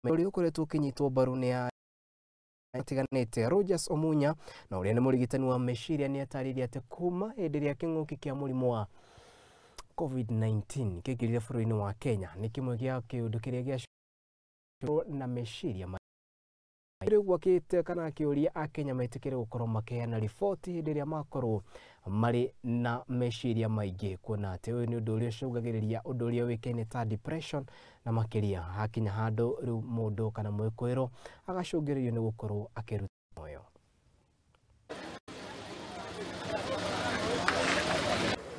Ũrĩa ũkoretwo ũkĩnyitwo mbaru nĩ atiganĩte Rogers Omunya na ũrĩa nĩ mũrigitani wa meciria nĩ atarĩirie atĩ kuma hĩndĩ ĩrĩa kĩng'ũki kĩa mũrimũ wa COVID-19 kĩingĩrire bũrũri-inĩ wa Kenya nĩ kĩmwe gĩa kĩũndũ kĩrĩa gĩa na meciria rĩu gwakĩte kana akĩũria akenya metĩkĩre gũkorwo makĩheana riboti hĩndĩ ĩrĩa makorwo marĩ na meciria maingĩ kuona atĩ ũyũ nĩ ũndũ ũrĩa ũcũngagĩrĩria ũndũ ũrĩa ũĩkaine ta depression na makĩria hakinya handũ rĩu mũndũ kana mwĩkũĩrwo agacũngĩrĩrio nĩ gũkorwo akĩruta moyo.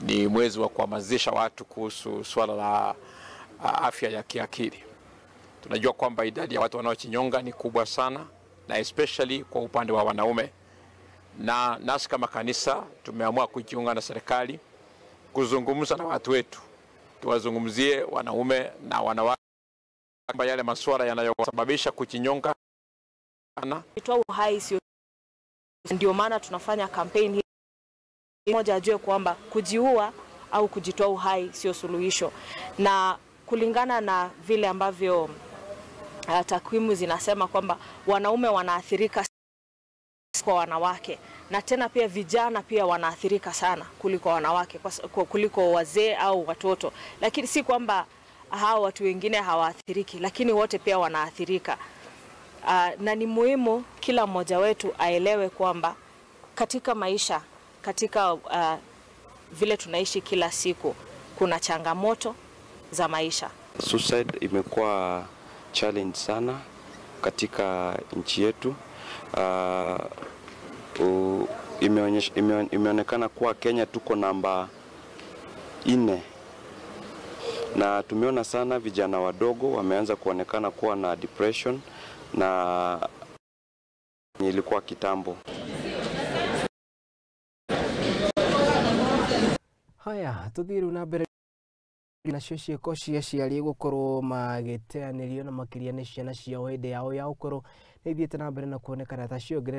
Ni mwezi wa kuhamasisha watu kuhusu swala la afya ya kiakili. Tunajua kwamba idadi ya watu wanaojinyonga ni kubwa sana, na especially kwa upande wa wanaume. Na nasi kama kanisa tumeamua kujiunga na serikali kuzungumza na watu wetu, tuwazungumzie wanaume na wanawake kwamba yale masuala yanayosababisha kujinyonga. Kutoa uhai sio, ndio maana tunafanya campaign hii. Moja ajue kwamba kujiua au kujitoa uhai sio suluhisho, na kulingana na vile ambavyo takwimu zinasema kwamba wanaume wanaathirika kwa wanawake, na tena pia vijana pia wanaathirika sana kuliko wanawake, kuliko wazee au watoto. Lakini si kwamba hao watu wengine hawaathiriki, lakini wote pia wanaathirika. Na ni muhimu kila mmoja wetu aelewe kwamba katika maisha, katika vile tunaishi kila siku, kuna changamoto za maisha. Suicide imekuwa challenge sana katika nchi yetu. Imeonekana kuwa Kenya tuko namba 4, na tumeona sana vijana wadogo wameanza kuonekana kuwa na depression, na ilikuwa kitambo. Haya, tuthiru na mbere nacio ciĩko cia aciari gũkorwo magĩteanĩrio na makĩria nĩ ciana ciao hĩndĩ yao ya ũkũrũ nĩ ithiĩte na mbere na kuonekana ta ciongerera.